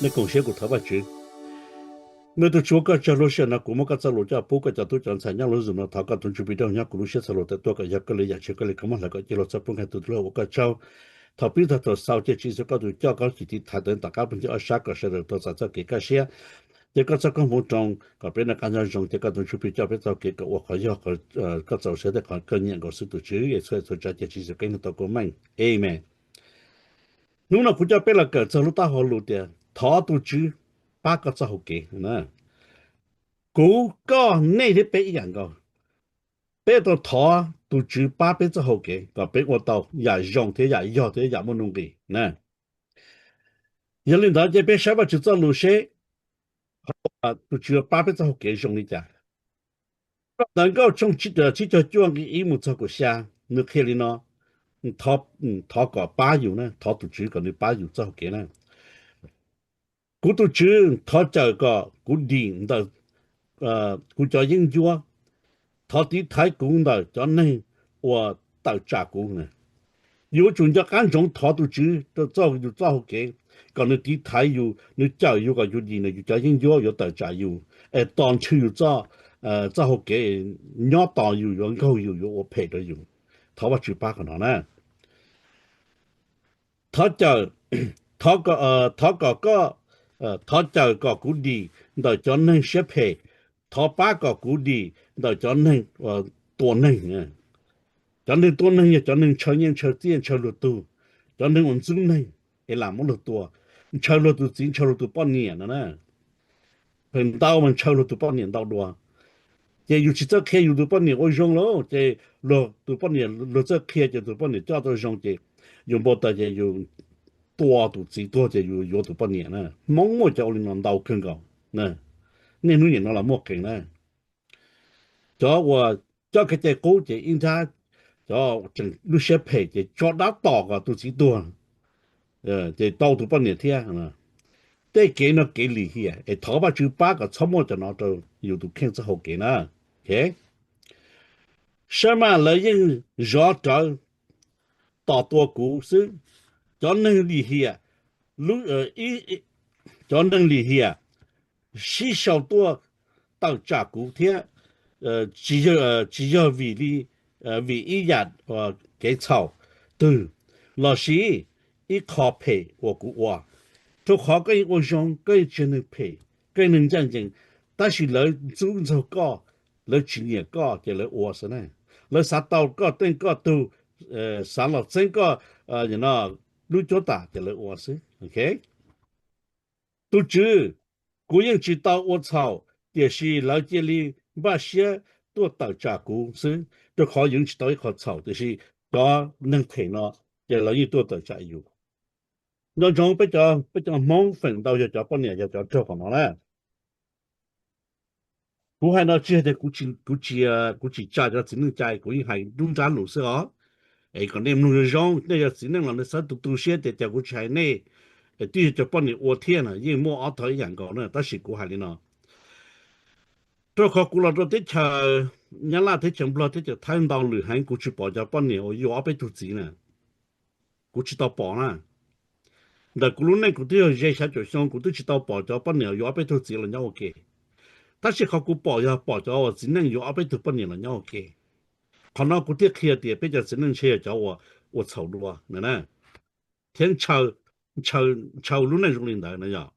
Nej koom siab kuv thov Vajtswv. Ntuj, tus Tswv, ua koj tsaug lub sij hawm no kuv muab koj txoj lus coj pub koj cov tub cov ntxhais nyob lub zos no, thov koj tus Ntsuj Plig nyob kuv lub siab txhua lus, tawm tuaj kom yog koj li yam tsis koj li koj muab hlawv kom cia los txog pub nkaus tus dluag ua koj tsaug. Thaum pib txog thaum xaus ces Tswv Yexus koj tus coj koj cim tiv thaiv tawm ntawm qab pes ntxwg ob sab kom sawv daws tau txais txoj kev kaj siab. Ces koj txoj koob hmoov zoo kom peb noj qab nyob zoo, ces koj tus Ntsuj Plig coj peb txoj kev kom ua qhov yog, koj txaus siab thiab qhov koj nyiam nkaus xwb tus Tswv. Txhua txhua tsav ces Tswv Yexus Khetos tau koob meej. Amees. Hnub no kuv coj peb los kawm txog lub taub hau lus tias thov tus Tswv pab koj txoj hau kev. Kuv, koj, nej thiab peb ib yam nkaus. Peb tau thov tus Tswv pab peb txoj hau kev kom peb ua tau yam zoo thiab yam yog thiab yam muaj nuj nqis na. Yog li ntawd ces peb saib Vajtswv txoj lus seb tus Tswv pab peb txoj hau kev zoo li cas. Ntawv Nkauj tshooj tsib caug cuaj nqe ib mus txog kaum xya, nws qhia li no: Thov kom pab yus na, thov tus Tswv kom nws pab yus txoj hau kev na. Kuv tus Tswv, thov cawm kom kuv dim ntawm kuv cov yeeb ncuab, thov tiv thaiv kuv ntawm cov neeg uas tawm tsam kuv. Yus yuav tsum nco qab ntsoov thov tus Tswv rau txoj yus txoj hau kev, kom nws tiv thaiv yus, nws cawm yus kom yus dim ntawm yus cov yeeb ncuab yuav tawm tsam yus, es tos ntshw yus txoj, txoj hau kev nyob tos yus, yuav nkaug yus, yuav ua phem rau yus. Thov Vajtswv pab qhov no na. Thov cawm, thov kom, thov kom koj, thov cawm kom kuv dim ntawm cov neeg siab phem, thov pab kom kuv dim ntawm cov neeg tua neeg. Cov neeg tua neeg yog cov neeg ntshaw nyiaj ntshaw txiaj ntshaw luag tug, cov neeg uas ntxub neeg es lam muab luag tua, ntshaw luag tus txiv ntshaw luag tus poj niam no na. Feem ntau mas ntshaw luag tus poj niam ntau dua. Ces yus tsis txawj qhia yus tus poj niam ua zoo lauj, ces luag tus poj niam luag txawj qhia ces tus poj niam coj tau zoo ces yus npau taws ces yus tua tus txiv tuag ces yus yuav tus poj niam na. Hmoob muaj cov ua li no ntau kawg nkaus. Niaj hnub nim no los muaj qees na. Cov uas coj kev cai qub ces ib nrab, cov tseem lub siab phem ces tso dab tom kom tus txiv tuag, ces tau tus poj niam thiab. Tej kev no kev lim hiam es thov Vajtswv pab kom txhob muaj cov no rau yus tus kheej txoj hau kev na. Sab mas lawv yeej zov rawv tos tua kuv xwb. Cov neeg lim hiam, cov neeg lim hiam sib sau tuaj tawm tsam kuv thiab, tsis yog vim li, vim ib yam kev txhaum twg lossis ib qho phem uas kuv ua. Rau qhov koj yeej ua zoo, koj yeej tsis yog neeg phem, koj yog neeg ncaj ncees, tab sis lawv ntxub ntxaug koj, lawv tsis nyiam koj ces lawv ua xwb na. Lawv xav tau koj teej koj tug, xav los txeeb koj lub cuab tam ces lawv ua xwb. Tus Tswv, kuv yeej tsis tau ua txhaum, tiam sis lawv cia li npaj siab tuaj tawm tsam kuv xwb, rau qhov yus tsis tau ib qho txhaum, tiam sis cov neeg phem no ces lawv yeej tuaj tawm tsam yus. Nco ntsoov peb cov Hmoob feem ntau yog cov poj niam yog cov raug qhov no na. Kuv hais no tsis yog tias kuv tsis tsa cov txiv neej cai, kuv yeej hais nruab nrab lus xwb os. Es kom nej mloog zoo zoo, nej yog txiv neej los nej txhob tu tu siab tias cas kuv tsis hais nej. Twb yog cov poj niam ua thiab na, yeej muaj ob tog ib yam nkaus na, tab sis kuv hais li no. Rau qhov kuv los rau teb chaws Nyab Laj, teb chaws Nplog, teb chaws Thaib ntau lwm heev, kuv tsis pom cov poj niam uas yuav ob peb tug txiv na. Kuv tsis tau pom na. Ntawm kuv lub neej kuv twb yog ze xya caum xyoo, kuv twb tsis tau pom cov poj niam yuav ob peb tug txiv los nyob ua ke. Tab sis qhov kuv pom yog pom cov uas txiv neej yuav ob peb tug poj niam los nyob ua ke. Qhov no kuv thiaj qhia tias peb cov txiv neej ntshe yog cov uas ua txhaum dua na, thiab ntshaw lub neej zoo li ntawd no yog.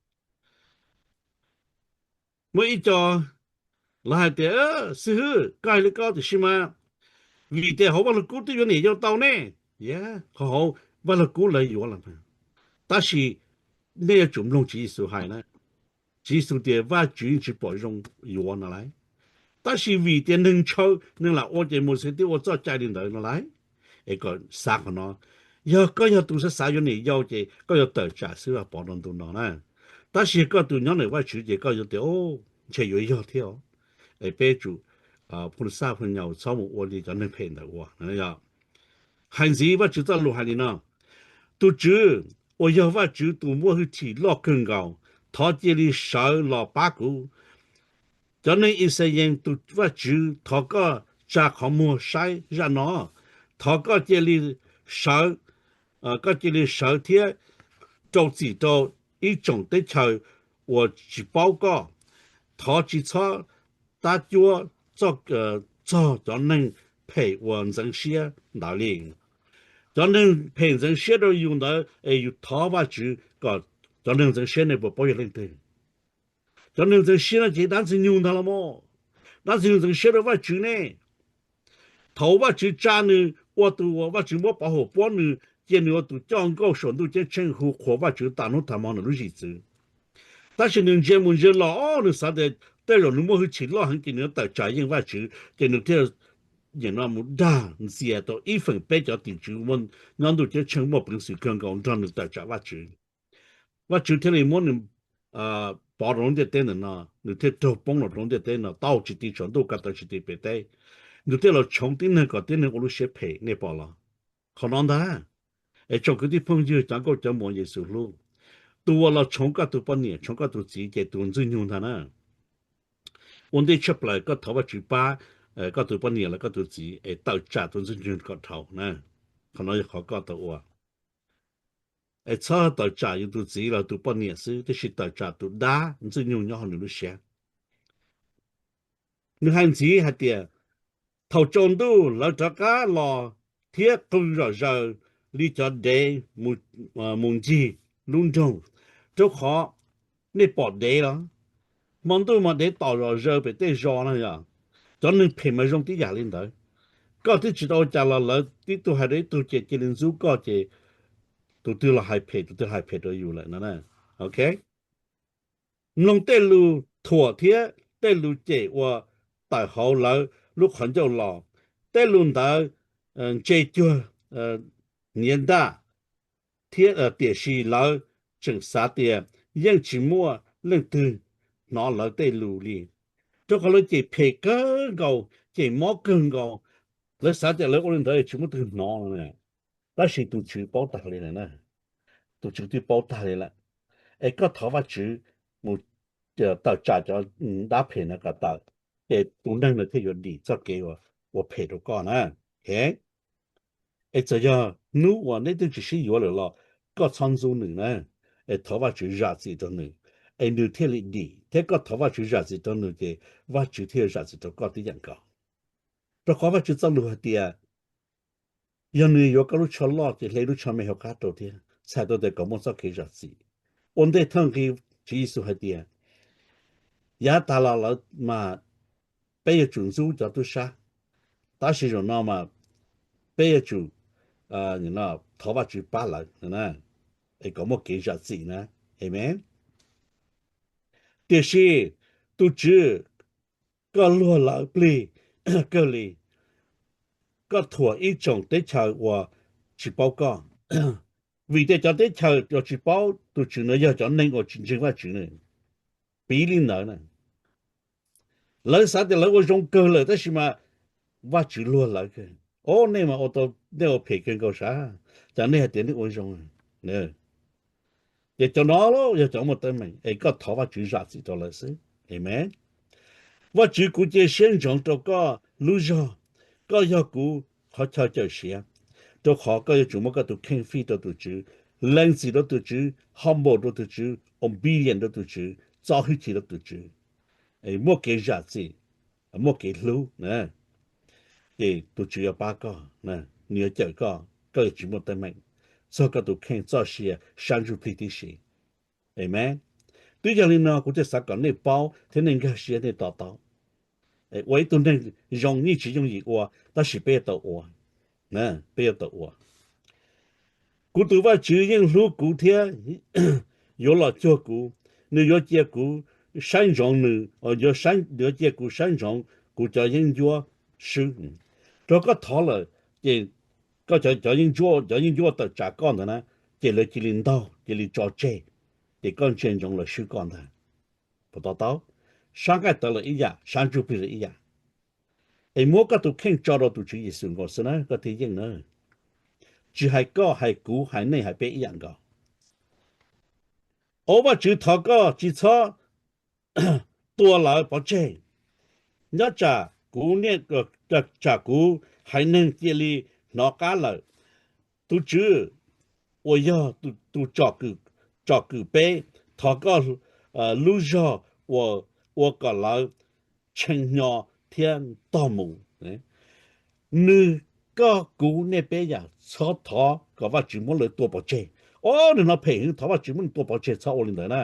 Muaj ib co lawv hais tias, xib hwb, koj hais li ko tiam sis mas vim tias hauv Vaj Lug Kub twb yuav niam yau tau ne. Qhov hauv Vaj Lug Kub lawv yuav los, tab sis nej yuav tsum mloog Tswv Yexus hais na. Tswv Yexus tias Vajtswv yeej tsis pom zoo yuav no lauj. Tab sis vim tias neeg ntshaw neeg lam ua ces Mauxes thiaj ua txoj cai li ntawd no lauj. Es kom xav qhov no, yog koj yog tus xav xav yuav niam yau ces koj yuav tawm tsam xwb, pov rau ntu no na. Tab sis koj tus nyob ntawm Vajtswv ces koj yuav tias, ntshe yuav yog thiab os. Es peb tsum phu xaj phu nyaus txhob mus ua li cov neeg phem ntawd ua. Hais ntxiv Vajtswv txoj lus hais li no: Tus Tswv uas yog Vajtswv tus muaj hwj chim loj kawg nkaus, thov cia li sawv los pab kuv. Cov neeg Ixayees tus Vajtswv, thov koj tsa qhov muag saib zaj no. Thov koj cia li sawv, koj cia li sawv thiab rau txim rau ib tsoom teb chaws uas tsis paub koj. Thov tsis txhob tab cuab txog cov neeg phem uas ntxeev siab ntawd li. Cov neeg phem ntxeev siab rau yus ntawd es yus thov Vajtswv kom cov neeg ntxeev siab nej puas paub yog leej twg? Cov neeg ntxeev siab no ces dab Ntxwg Nyoog ntag los mas. Dab Ntxwg Nyoog ntxeev siab rau Vajtswv ne. Thaum Vajtswv tsa nws ua tus uas Vajtswv muab pov hwm puab nws, cia nws ua tus coj nkauj saum ntuj ceeb tsheej hu qhuas Vajtswv tas hnub tas hmo nws lub zim txwv. Tab sis nws ntsia mus ntsia los, nws xav tias tej zaum nws muaj hwj chim loj heev ces nws yuav tawm tsam yeej Vajtswv, ces nws thiaj nim no mus dag ntxias tau ib feem peb cov tim tswv muaj nyob ntuj ceeb tsheej muaj peev xwm kawg nkaus nrog nws tawm tsam Vajtswv. Vajtswv thiaj li muab nws pov rau lub ntiaj teb ntawm no, nws thiaj raug poob los rau lub ntiaj teb no, tau tsis ti saum ntuj, ka tawv tsis ti pem teb. Nws thiaj los tshoov tib neeg kom tib neeg ua lub siab phem, nej pom los? Qhov no ntag, es tsoom kwv tij phooj ywg, cov nkauj cov muam Yexus hlub, tus uas los tshoov koj tus poj niam, tshoov koj tus txiv ces tus Ntxwg Nyoog ntag na. Ua ntej tshaj plaws koj thov Vajtswv pab koj tus poj niam los koj tus txiv es tawm tsam tus Ntxwg Nyoog kom dhau na. Qhov no yog qhov koj tau ua. Es txhob tawm tsam yus tus txiv los tus poj niam xwb, tab sis tawm tsam tus dab Ntxwg Nyoog nyob hauv nws lub siab. Nws hais ntxiv hais tias, thaum tsaus ntuj lawv rov qab los thiab qw zom zaws li cov dev mus ncig lub nroog, rau qhov, nej pom dev los? Hmo ntuj mas dev tom zom zaws pem tej zos no yog. Cov neeg phem mas zoo tib yam li ntawd. Koj twb tsis tau ua cas los lawv tib tug hais rau ib tug ces cia li ntxub koj ces tus twg los hais phem, tus twg hais phem rau yus lawm no. Ok, mloog tej lus thuam thiab tej lus cem uas tawm hauv lawv lub qhov ncauj los. Tej lus ntawd ntse cuag hniav ntaj, tiam sis lawv tseem xav tias yeej tsis muaj leej twg hnov lawv tej lus li, rau qhov lawv cem phem kawg nkaus, cem mob kawg nkaus. Lawv xav tias lawv ua li ntawd tsis muaj leej twg hnov no. Tab sis tus Tswv paub tag li lawm na. Tus Tswv twb paub tag li lawm. Es koj thov Vajtswv mus tawm tsam cov dab phem no kom tawm, ces tus neeg no thiaj yuav dim txoj kev ua phem rau koj na. Es txawm yog hnub uas neb twb tsis sib yuav lawm los koj txhob ntxub nws na, es thov Vajtswv zam txim rau nws, es nws thiaj li dim. Thiab koj thov Vajtswv zam txim rau nws ces Vajtswv thiaj zam txim rau koj tib yam nkaus. Rau qhov Vajtswv txoj lus hais tias, yog nws yuav koj lub tsho loj ces hle lub tsho me hauv qab rau thiab, txhais tau tias kom muaj txoj kev zam txim. Ua ntej thawj nqi Tswv Yexus hais tias, yav tas los lawv mas peb yuav tsum ntxub cov tub sab, tab sis zaum no mas peb yuav tsum thov Vajtswv pab lawv, es kom muaj kev zam txim na. Amen. Tiam sis tus Tswv, koj luag lawv plig kawg li. Koj thuam ib tsoom teb chaws uas tsis paub koj, vim tias cov teb chaws uas tsis paub tus Tswv no yog cov neeg uas tsis ntseeg Vajtswv na. Piv li ntawd na, lawv xav tias lawv ua zoo kawg lawm tab sis mas Vajtswv luag lawv kawg. O, nej mas ua tau, nej ua phem kawg nkaus sav, cas nej hais tias nej ua zoo? Ces cov no yog cov muaj teeb meem, es koj thov Vajtswv zam txim rau lawv xwb. Amen. Vajtswv, kuv cia siab ntsoov rau koj lub zog, koj yog kuv qhov chaw cawm siav, rau qhov koj yuav tsum muab koj tus kheej fij rau tus Tswv, lees txim rau tus Tswv, humble rau tus Tswv, obedient rau tus Tswv, txo hwj chim rau tus Tswv, muaj kev zam txim, muaj kev hlub na. Ces tus Tswv yuav pab koj, nws yuav cawm koj, koj yuav tsis muaj teeb meem, txog koj tus kheej txoj sia sab ntsuj plig tib si. Amen. Twb yog li no kuv thiaj xav kom nej paub thiab nej nkag siab nej to taub. Ua ib tug neeg zoo yeej tsis yooj yim ua, tab sis peb yuav tau ua. Peb yuav tau ua. Kuv tus Vajtswv yeej hlub kuv thiab yuav los cuag kuv. Nws yuav cia kuv saib ntsoov nws, yuav cia kuv saib ntsoov kuv cov yeeb ncuab swb. Rau koj thov lawm, ces koj cov yeeb ncuab, cov yeeb ncuab tawm tsam koj ntawd na, ces lawv cia li ntaug, cia li tso tseg, ces koj ntsia ntsoov lawv swb koj ntag. Puas to taub? Sab nqaij tawv lawm ib yam, sab ntsuj plig lawm ib yam. Es muab koj tus kheej tso rau tus Tswv Yexus nkaus xwb na koj thiaj yeej na. Tsis hais koj, hais kuv, hais nej, hais peb ib yam nkaus. Au, Vajtswv thov koj tsis txhob tua lawv pov tseg, nyob tsam kuv, tsam kuv haiv neeg cia li hnov qab lawm. Tus Tswv uas yog tus tsom kwm peb, thov koj lub zog ua kom lawv tshee hnyo thiab ntog mus. Nws, koj kuv nej peb yam txhob thov kom Vajtswv muab lawv tua pov tseg. Ob, nws no phem heev, thov Vajtswv muab nws tua pov tseg, txhob ua li ntawd na.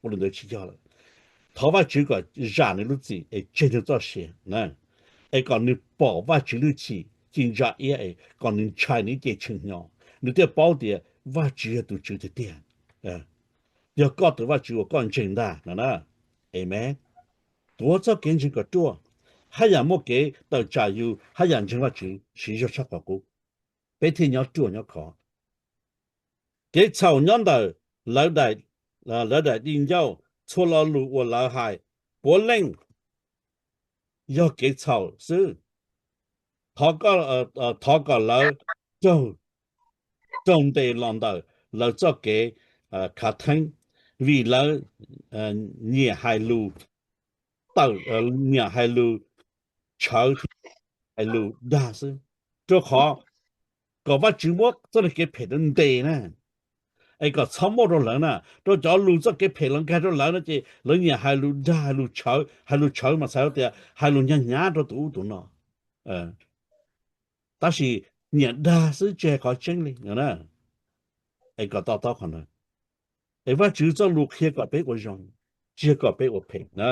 Ua li ntawd tsis yog lawm. Thov Vajtswv kom zam nws lub txim es tseg nws txoj sia na, es kom nws pom Vajtswv lub txim ci ntsa iab es kom nws ntshai nws ib ce tshee hnyo, nws thiaj paub tias Vajtswv yog tus Tswv tiag tiag. Yog koj tus Vajtswv uas koj ntseeg ntag no na. Amees. Tuav txoj kev ntseeg kom ruaj, haj yam muaj kev tawm tsam yus haj yam ntseeg Vajtswv siv zog tshaj qhov qub, peb thiaj nyob ruaj nyob khov. Kev txhaum nyob ntawm lawv daim di ncauj, txhua lo lus uas lawv hais puav leej yog kev txhaum xwb. Thov kom lawv raug ntes los ntawm lawv txoj kev khav theeb, vim lawv nyiam hais lus tawm, nyiam hais lus tshawv, hais lus dag xwb, rau qhov kom Vajtswv muab txoj kev phem ntawd ntes na, es kom txhob muaj rau lawv na, rau cov lus txoj kev phem los nkag rau lawv no ces lawv nyiam hais lus dag, hais lus tshawv, hais lus tshawv mas txhais tias hais lus hnyav hnyav rau tus ub tus no, tab sis nyiam dag xwb tsis hais qhov tseeb li no na. Es kom to taub qhov ntawd, es Vajtswv txoj lus qhia kom peb ua zoo, tsis yog kom peb ua phem na.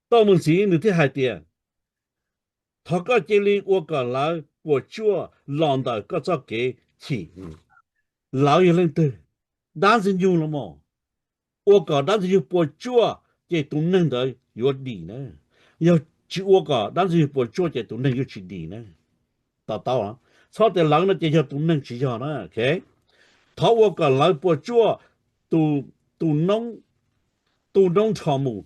Tau mus ntxiv nws thiaj hais tias, thov koj cia li ua kom lawv puas tsuaj los ntawm koj txoj kev chim. Lawv yog leej twg? Dab ntxwg nyoog los mas. Ua kom dab ntxwg nyoog puas tsuaj ces tus neeg ntawd yuav dim na. Yog tsis ua kom dab ntxwg nyoog puas tsuaj ces tus neeg yuav tsis dim na. To taub, txhob tias lawv no ces yog tus neeg, tsis yog na. Thov ua kom lawv puas tsuaj tu noob nrho mus,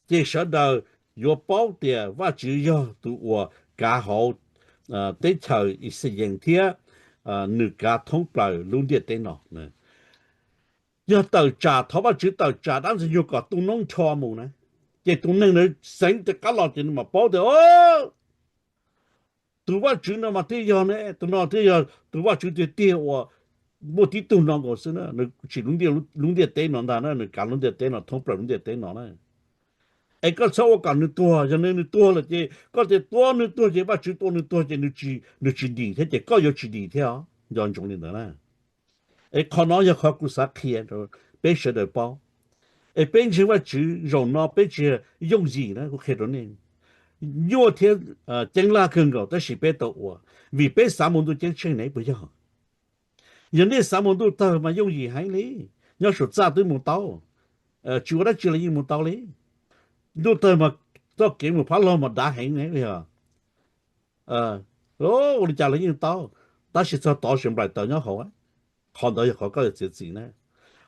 ces sawv daws yuav paub tias Vajtswv yog tus uas kav hauv teb chaws Ixayees thiab nws kav thoob plaws lub ntiaj teb no. Yog tawm tsam, thov Vajtswv tawm tsam dab ntxwg nyoog kom tu noob nrho mus na, ces tus neeg ntawd xeev rov qab los ces nws mam paub tias tus Vajtswv no mas thiaj yog ne, tus no thiaj yog tus Vajtswv tiag tiag uas muaj tib tug no nkaus xwb na, nws tsim lub ntiaj teb no ntag na, nws kav lub ntiaj teb no, thoob plaws lub ntiaj teb no na. Es koj txhob ua kom nws tuag, yog nws tuag lawm ces koj tias tua nws tuag ces Vajtswv tua nws tuag ces nws tsis dim thiab ces koj yuav tsis dim thiab os. Nco ntsoov li ntawd na. Es qhov no yog qhov kuv xav qhia rau peb sawv daws paub. Es peb ntseeg Vajtswv zaum no peb tsis yooj yim na, kuv qhia rau nej. Nyuaj thiab ceeb laj kawg nkaus tab sis peb tau ua, vim peb xav mus ntuj ceeb tsheej ne, puas yog? Yog nej xav mus ntuj tawg mas yooj yim heev li, nyob saum txaj twb mus tau, tsis ua dab tsi los yeej mus tau li. Ntuj tawg mas txoj kev mus phab log mas dav heev ne, yog ua li cas los yeej tau, tab sis txog tod sawv nplaim taws nyob hauv. Qhov ntawd yog qhov koj yuav txiav txim na.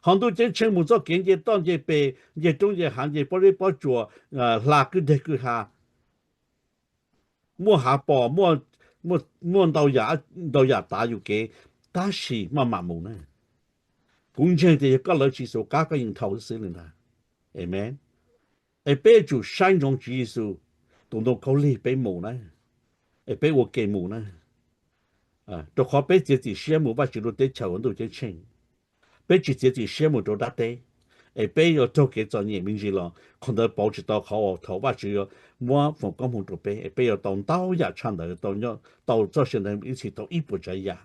Ho ntuj ceeb tsheej mus txoj kev nce toj nce pes, nce roob nce hav, nce pob zeb pob tsuas, hla kwj deg kwj ha, muaj hav pos, muaj ntau yam tav yus kev, tab sis maj mam mus na. Kuv ntseeg tias yog koj lawv Tswv Yexus qab koj yeej dhau xwb li ntag. Amees. Es peb yuav tsum saib ntsoov Tswv Yexus tus ntoo khaub lig peb mus na, es peb ua ke mus na. Rau qhov peb txiav txim siab mus Vajtswv lub teb chaws ua ntuj ceeb tsheej, peb tsis txiav txim siab mus rau dab teb, es peb yuav raug kev txom nyem me ntsis los qhov ntawd pauv tsis tau qhov uas thaum Vajtswv yuav muab foom koob hmoov rau peb, es peb yuav tau ntau yam tshaj ntawd, tau txoj sia ntawd ib txhis tau ib puas tsav yam,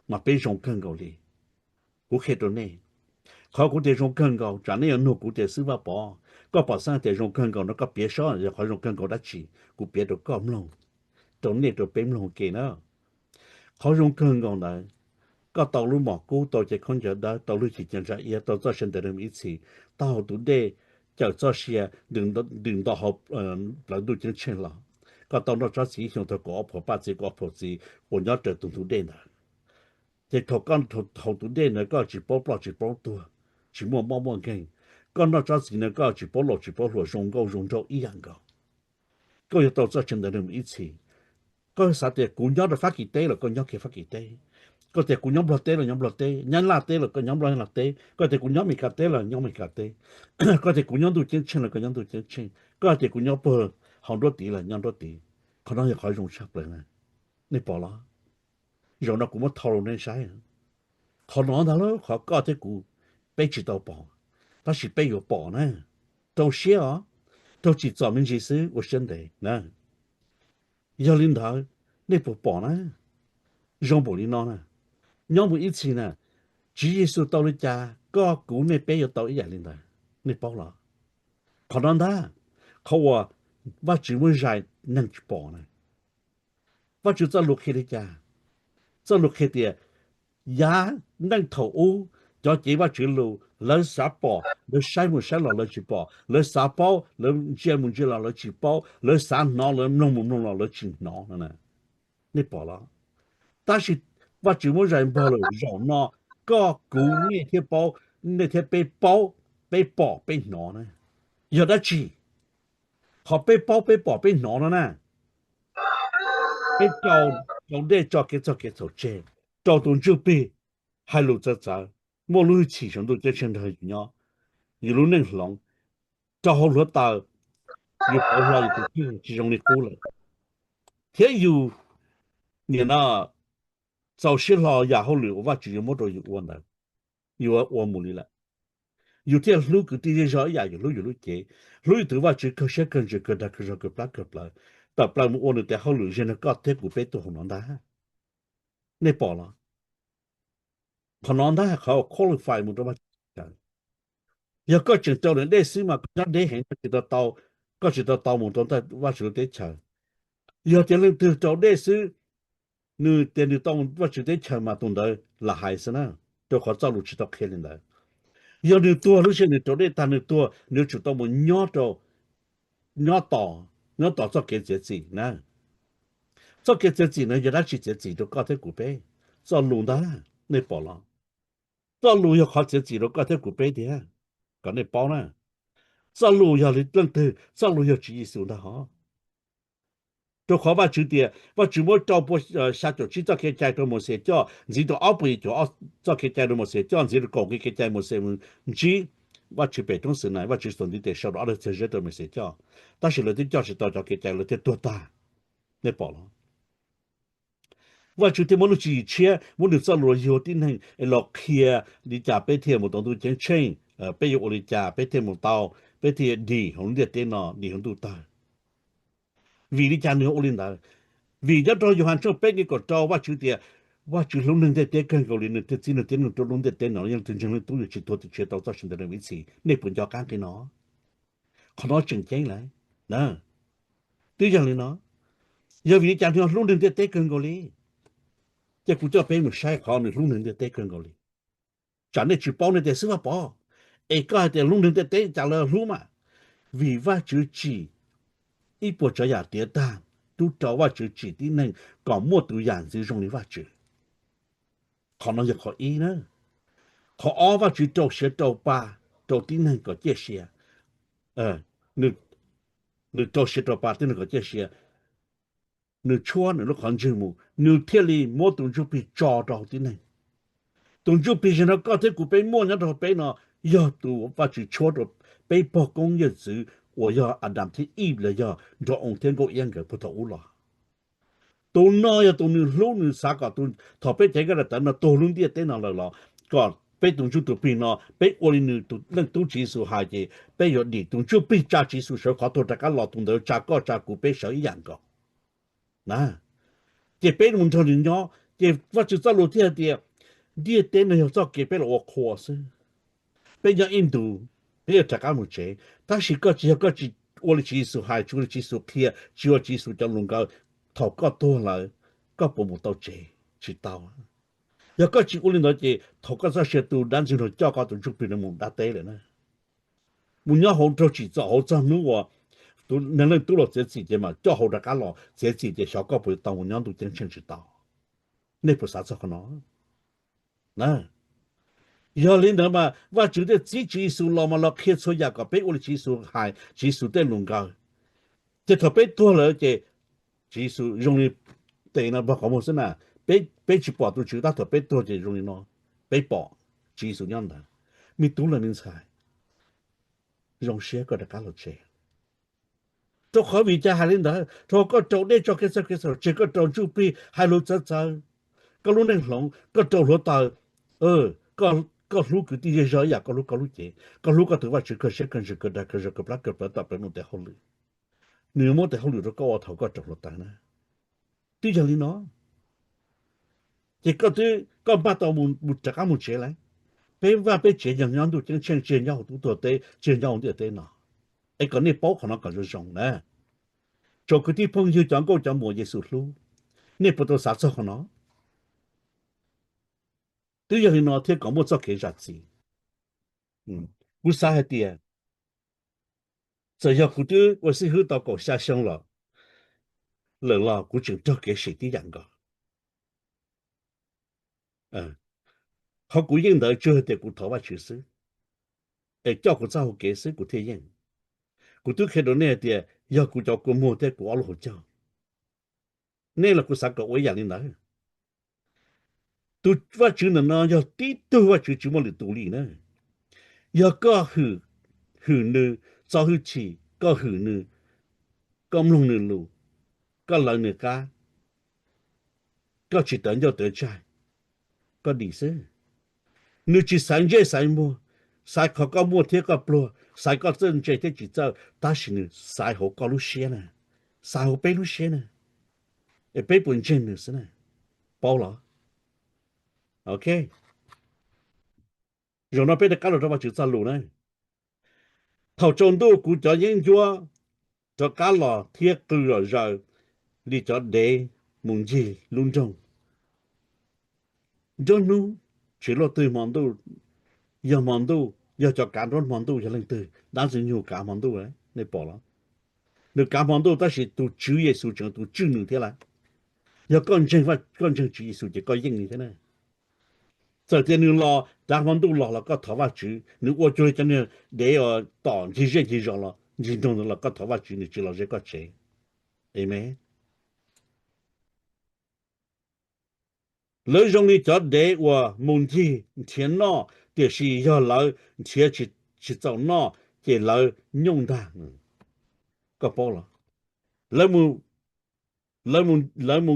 mas peb zoo kawg nkaus li. Kuv qhia rau nej, qhov kuv tias zoo kawg nkaus, tsam nej yuav nug kuv tias Xib Vaj Pov, koj pom xeeb tias zoo kawg nkaus no koj piav saib yog qhov zoo kawg nkaus dab tsi, kuv piav rau koj mloog, rau nej rau peb mloog ke na. Qhov zoo kawg nkaus ntawd, koj tau lub mom kub, tau cev khaub ncaws dawb, tau lub cim ca ntsa iab, tau txoj sia ntev rau ib txhis, taub hau tus dej cawm txoj sia ntws nto hauv plawv ntuj ceeb tsheej los, koj tau noj tsob txiv ib xyoos tau kaum ob phaum paj txiv kaum ob phaum txiv uas nyob raws tus ntug dej ntawd. Ces thaum koj haus tus dej ntawd koj tsis paub ploj tsis paub tuag, tsis muaj mob muaj nkeeg. Koj noj tsob txiv ntawd koj tsis paub laus tsis paub hluas, zoo nkauj zoo nraug ib yam nkaus. Koj yuav tau txoj sia ntawd mus ib txhis. Koj xav tias kuv nyob rau Fab Kis teb los koj nyob kiag Fab Kis teb, koj tias kuv nyob Nplog teb los nyob Nplog teb, Nyab Laj teb los koj nyob Nplog teb, koj tias kuv nyob Mes Kas teb los nyob Mes Kas teb, koj tias kuv nyob ntuj ceeb tsheej los koj nyob ntuj ceeb tsheej, koj tias kuv nyob puag hauv nruab tiv los nyob nruab tiv. Qhov no yog qhov zoo tshaj plaws na. Nej pom los? Zaum no kuv muab thau rau nej saib. Qhov no ntag lauj, qhov koj thiab kuv peb tsis tau pom, tab sis peb yuav pom na. Rau siab os, raug tsim txom me ntsis xwb ua siab ntev na. Yog li ntawd, nej puas pom na? Zoo npaum li no na, nyob mus ib txhis na, Tswv Yexus tau li cas koj kuv nej peb yuav tau ib yam li ntawd, nej paub los? Qhov no ntag, qhov uas Vajtswv muab zais neeg tsis pom na. Vajtswv txoj lus qhia li cas? Txoj lus qhia tias yav neej thaum ub cov cev Vajtswv lus lawv xav pom, lawv saib mus saib los lawv tsis pom, lawv xav paub, lawv ntsia mus ntsia los lawv tsis paub, lawv xav hnov, lawv mloog mus mloog los lawv tsis hnov no. Nej pom los? Tab sis Vajtswv muab zais npog lawm, zaum no koj kuv nej thiaj paub, nej thiab peb paub, peb pom peb hnov na. Yog dab tsi? Qhov peb paub peb pom peb hnov no na, peb rau, rau dej tso kev txog kev txhaum tseg, rau tus ntsuj plig hais lus txawv txawv, muaj lub hwj chim saum ntuj ceeb tsheej nrog yus nyob, yus lub neej hloov, rau hauv hluav taws, yus pauv hlo yus tus kheej tsis zoo li qub lawm, thiab yus nim no txaus siab hlo yam hauj lwm uas Vajtswv yuav muab rau yus ua ntawd, yuav ua mus li lawm. Yus thiaj hlub kwv tij zej zog ib yam yus hlub yus lub cev, hlub yus tus Vajtswv kawg siab kawg ntsws kawg dag kawg zog kawg plab kawg plawv, tawm plaws mus ua nws tes hauj lwm zeeg nrog koj thiab kuv peb tuaj hauv no ntag. Nej pom los? Qhov no ntag qhov qualify mus rau Vajtswv teb chaws. Yog koj tseem rau niam dej xwb mas koj nyob deb heev, koj tsis tau tau, koj tsis tau tau mus rau ntawm Vajtswv lub teb chaws. Yog tias leej twg rau dej xwb, nws tias nws tau mus Vajtswv teb chaws mas tus ntawd lam hais xwb na, rau qhov txoj lus tsis tau qhia li ntawd. Yog nws tuag lub sij hawm nws rau dej tag nws tuag, nws yuav tsum tau mus nyob rau, nyob tos, nyob tos txoj kev txiav txim na. Txoj kev txiav txim no yog dab tsi txiav txim rau koj thiab kuv peb? Txoj lus ntag, nej pom los? Txoj lus yog qhov txiav txim rau koj thiab kuv peb tiag, kom nej paub na. Txoj lus yog leej twg? Txoj lus yog Tswv Yexus ntag hos. Rau qhov Vajtswv tias Vajtswv muab rau pua xya caum tsib txoj kev cai rau Mauxes coj, ntxiv rau ob puas yim caum ob txoj kev cai rau Mauxes coj, ntxiv rau kaum nqe kev cai Mauxes mus ntsib Vajtswv pem roob Xwm Nais, Vajtswv txuas ntiv tes sau rau ob daig txag zeb rau Mauxes coj. Tab sis lawv twb coj tsis tau cov kev cai, lawv thiaj tuag tag. Nej pom los? Vajtswv thiaj muab lub tswv yim tshiab, muab nws txoj lus yuav tib neeg es los qhia li cas peb thiaj mus tau ntuj ceeb tsheej, peb yuav ua li cas peb thiaj mus tau, peb thiaj dim hauv ntiaj teb no, dim hauv ntuj tawg. Vim li cas nws ua li ntawd? Vim nyob rau Yauhas tshooj peb nqe kaum rau Vajtswv tias Vajtswv hlub neeg ntiaj teb kawg nkaus li, nws thiaj txib nws tib neeg tuaj rau lub ntiaj teb no, yeej tus ntseeg leej tub yuav tsis tuag, tus tshiav tau txoj sia ntev neeg ib txhis. Nej puas nco qab nqe no? Qhov no tseem ceeb lawm. Twb yog li no, yog vim li cas nws hlub neeg ntiaj teb kawg nkaus li? Ces kuv coj peb mus saib qhov nws hlub neeg ntiaj teb kawg nkaus li. Tsam nej tsis paub nej tias xib hwb Vaj Pov, es koj hais tias hlub neeg ntiaj teb cas lawv hlub mas? Vim Vajtswv tsim ib puas tsav yam tiav tag, tub rau Vajtswv tsim tib neeg kom muaj tus yam ntxwv zoo li Vajtswv. Qhov no yog qhov ib na. Qhov ob, Vajtswv rau siav rau pa rau tib neeg kom ciaj sia. Nws rau siav rau pa tib neeg kom ciaj sia, nws tshuab nws lub qhov ntswg mus, nws thiaj li muab tus ntsuj plig tso rau hauv tib neeg. Tus ntsuj plig zeeg nrog koj thiab kuv peb muaj nyob rau peb no, yog tus Vajtswv tshuab rau peb pog koob yawm txwv uas yog Adam thiab Eve los yog nraug oo thiab nkauj iab nkawd puag thaum ub los. Tus no yog tus nws hlub, nws xav kom tus, thaum peb cev Nkaj Dam Tawv no tuag lub ntiaj teb no lawm los kom peb tus ntsuj tus plig no peb ua li nws tus leej tub Tswv Yexus hais ces peb yuav dim. Tus ntsuj plig tsa Tswv Yexus sawv qhov tuag rov qab los, tus ntawd tsa koj tsa kuv peb sawv ib yam nkaus. Ces peb mus nrog nws nyob, ces Vajtswv txoj lus thiaj hais tias ntiaj teb no yog txoj kev peb los ua qhua xwb. Peb nyob ib ntus, peb yuav rov qab mus tsev. Tab sis koj tsis, yog koj tsis ua li Tswv Yexus hais, tsis ua li Tswv Yexus qhia, tsis ua Tswv Yexus cov lus nkawd, thaum koj tuag lawm, koj puas mus tau tsev? Tsis tau. Yog koj tsis ua li ntawd ces thaum koj txoj sia tu, dab Ntxwg Nraug coj koj tus ntsuj plig no mus dab teb lawm na. Mus nyob hauv nraug tsim txom hauv txog hnub uas tus neeg leej tub los txiav txim ces mam coj hauv rov qab los txiav txim ces xyov koj puas tau mus nyob ntuj ceeb tsheej tsis tau. Nej puas xav txog qhov no? Yog li ntawd mas Vajtswv thiaj txib Tswv Yexus los mas los qhia txhua yam kom peb ua li Tswv Yexus hais, Tswv Yexus tej lus nkawd. Ces thaum peb tuag lawm ces Tswv Yexus zoo li tes no npog qhov muag xwb na. Peb, peb tsis pom tus Tswv tab, thaum peb tuag ces zoo li no, peb pom Tswv Yexus nyob ntawd. Me tub los me ntxhais, zoo siab koj rov qab los tsev. Rau qhov vim cas hais li ntawd? Rau qhov koj rau dej tso kev txhaum, kev txhaum tseg, koj rau ntsuj plig hais lus txawv txawv, koj lub neej hloov, koj rau hluav taws Koj hlub kwv tij zej zog ib yam koj hlub koj lub cev, koj hlub koj tus Vajtswv kawg siab kawg ntsws kawg dag kawg zog kawg plab kawg plawv tom plaws num tes hauj lwm. Nws yuav muab tes hauj lwm rau koj ua thaum koj raug hluav taws na. Twb yog li no, ces koj twb, koj npaj tau mus rov qab mus tsev lawm. Peb vaj peb tsev yog nyob ntuj ceeb tsheej, tsis yog nyob hauv tub tuag teb, tsis yog nyob hauv ntiaj teb no. Es kom nej paub qhov no kom zoo zoo na. Tsoom kwv tij phooj ywg cov nkauj cov muam Yexus hlub, nej puas tau xav txog qhov no? Twb yog li no thiaj kom muaj txoj kev zam txim. Kuv xav hais tias txawm yog kuv twb ua xib hwb tau kaum xya xyoo los lawm los kuv tseem raug kev sim tib yam nkaus. Qhov kuv yeej ntawd tsuas yog tias kuv thov Vajtswv xwb, es coj kuv txoj hau kev xwb kuv thiaj yeej. Kuv twb qhia rau nej hais tias yog kuv cov kua muag thiab kuv ob lub hauv caug, nej los kuv xav kom ua ib yam li ntawd. Tus Vajtswv ntawm no yog tib tug Vajtswv tsis muaj lwm tus li na. Yog koj hwm nws txo hwj chim, koj hwm nws, koj mloog nws lus, koj lawv nws qab, koj tsis tawv ncauj tawv ntsej, koj dim xwb. Nws tsis xaiv ntsej xaiv muag, xaiv qhov koj muaj thiab koj pluag, xaiv koj txawj ntse thiab tsis txawj, tab sis nws xaiv hauv koj lub siab na, xaiv hauv peb lub siab na, es peb puas ntseeg nws xwb na. Paub los? Ok. Zaum no peb rov qab los rau Vajtswv txoj lus na. Thaum tsaus ntuj kuv cov yeeb ncuab rov qab los thiab qw zom zaws li cov dev mus ncig lub nroog. Nruab hnub tsis luaj twg hmo ntuj, yog hmo ntuj, yog cov kav nruab hmo ntuj yog leej twg? Dab Ntxwg Nyoog kav hmo ntuj, nej pom los? Nws kav hmo ntuj tab sis tus Tswv Yexus tseem tus tswj nws thiab lawm. Yog koj ntseeg, koj ntseeg Tswv Yexus ces koj yeej li thiab na. Txawm tias nws los kav hmo ntuj los los koj thov Vajtswv, nws ua cuag li cov niag dev tom ncig zej ncig zos los ncig nroog los koj thov Vajtswv nws tsis los ze koj tsev. Amen. Lawv zoo li cov dev uas mus ncig nrhiav noj, tiam sis yog lawv nrhiav tsis txaus noj ces lawv nyooj ntag. Koj paub los? Lawv mus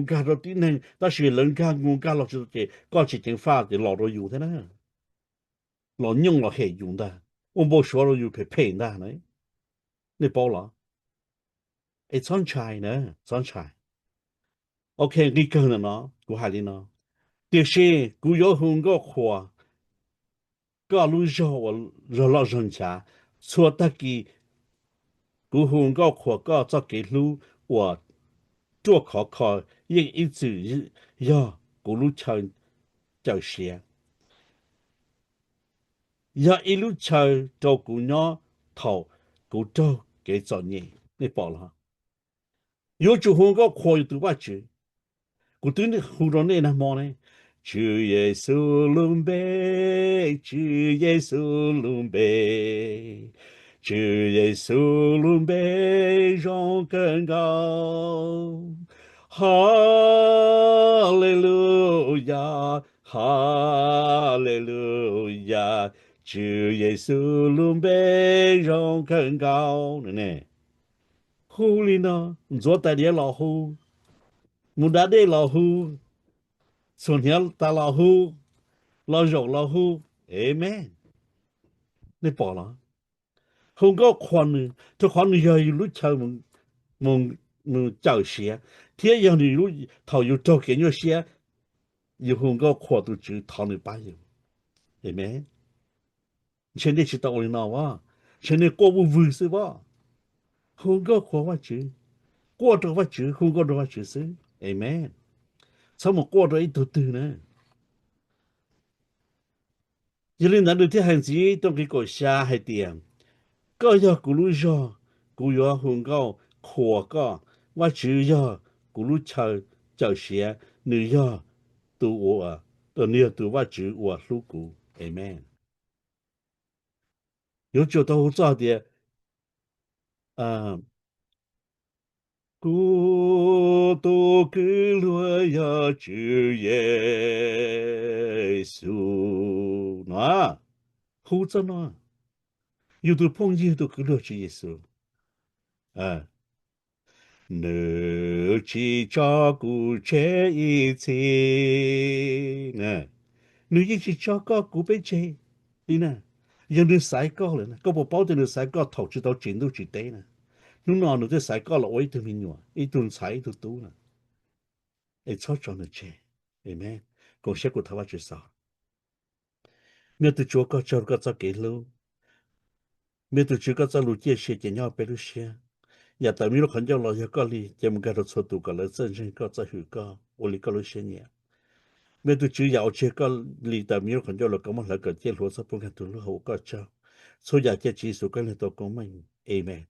nkag rau tib neeg, tab sis lawv nkag mus nkag los tsis tau ces koj tsis ceev faj ces los rau yus thiab na. Los nyooj los hem yus ntag, ua npau suav rau yus phem phem ntag na. Nej paub los? Es txhob ntshai na, txhob ntshai. Ok, nqi kawg ntawm no kuv hais li no: Tiam sis kuv yuav hu nkauj qhuas koj lub zog uas zog loj zog nchav. Txhua tag kis kuv hu nkauj qhuas koj txoj kev hlub uas ruaj khov kho yeej ib txwm yog kuv lub chaw cawm siav, yog ib lub chaw rau kuv nyob thaum kuv raug kev txom nyem. Nej pom los? Yuav tsum hu nkauj qhuas yus tus Vajtswv. Kuv twb hu rau nej nag hmo ne: Tswv Yexus lub npe, Tswv Yexus lub npe, Tswv Yexus lub npe zoo kawg nkaus. Haleluyas, haleluyas, Tswv Yexus lub npe zoo kawg nkaus. Hu li no, ntxuav tais diav los hu, mus da dej los hu, txhuam hniav tas los hu, los zaum los hu. Amen. Nej pom los? Hu nkauj qhuas nws, rau qhov nws yog yus lub chaw mus cawm siav, thiab yog nws, thaum yus raug kev nyuaj siab, yus hu nkauj qhuas tus Tswv thov nws pab yus. Amen. Ntshe nej tsis tau ua li no as, ntshe nej quaj vuj vwg xwb as. Hu nkauj qhuas Vajtswv, quaj rau Vajtswv, hu nkauj rau Vajtswv xwb. Amen. Txhob mus quaj rau ib tug twg na. Yog li ntawd nws thiaj hais ntxiv rau nqi kaum xya hais tias: Koj yog kuv lub zog, kuv yuav hu nkauj qhuas koj. Vajtswv yog kuv lub chaw cawm siav, nws yog tus uas, nws yog tus Vajtswv uas hlub kuv. Amen. Yuav tsum tau hu txog tias, kuv tus kwv luag yog Tswv Yexus no. Hu txog no, yus tus phooj ywg tus kwv luag Tswv Yexus, nws tsis tso kuv tseg ib txhis. Nws yeej tsis tso koj kuv peb tseg li na. Yog nws xaiv koj lawm na, koj puas paub tias nws xaiv koj thaum tsis tau tsim ntuj tsim teb na? Hnub no nws twb xaiv koj los ua ib tug me nyuam, ib tug ntxhais, ib tug tub na. Es txhob tso nws tseg. Amen. Koom siab kuv thov Vajtswv xaus. Me tus Tswv, koj tsaug koj txoj kev hlub. Me tus Tswv, koj txoj lus ciaj sia ces nyob peb lub siab. Yam tawm me lub qhov ncauj los yog koj li, ces mus nkag rau txhua tus kom lawv txawj ntseeg koj, txawj hwm koj, ua li koj lub siab nyiam. Me tus Tswv, yam uas tsis yog koj li tawm me lub qhov ncauj los koj muab hlawv kom ciaj hluav txhob pub nkag tus lub hauv ua koj tsaug. Txhua yam cia Tswv Yexus koj leeg tau koob meej. Amen.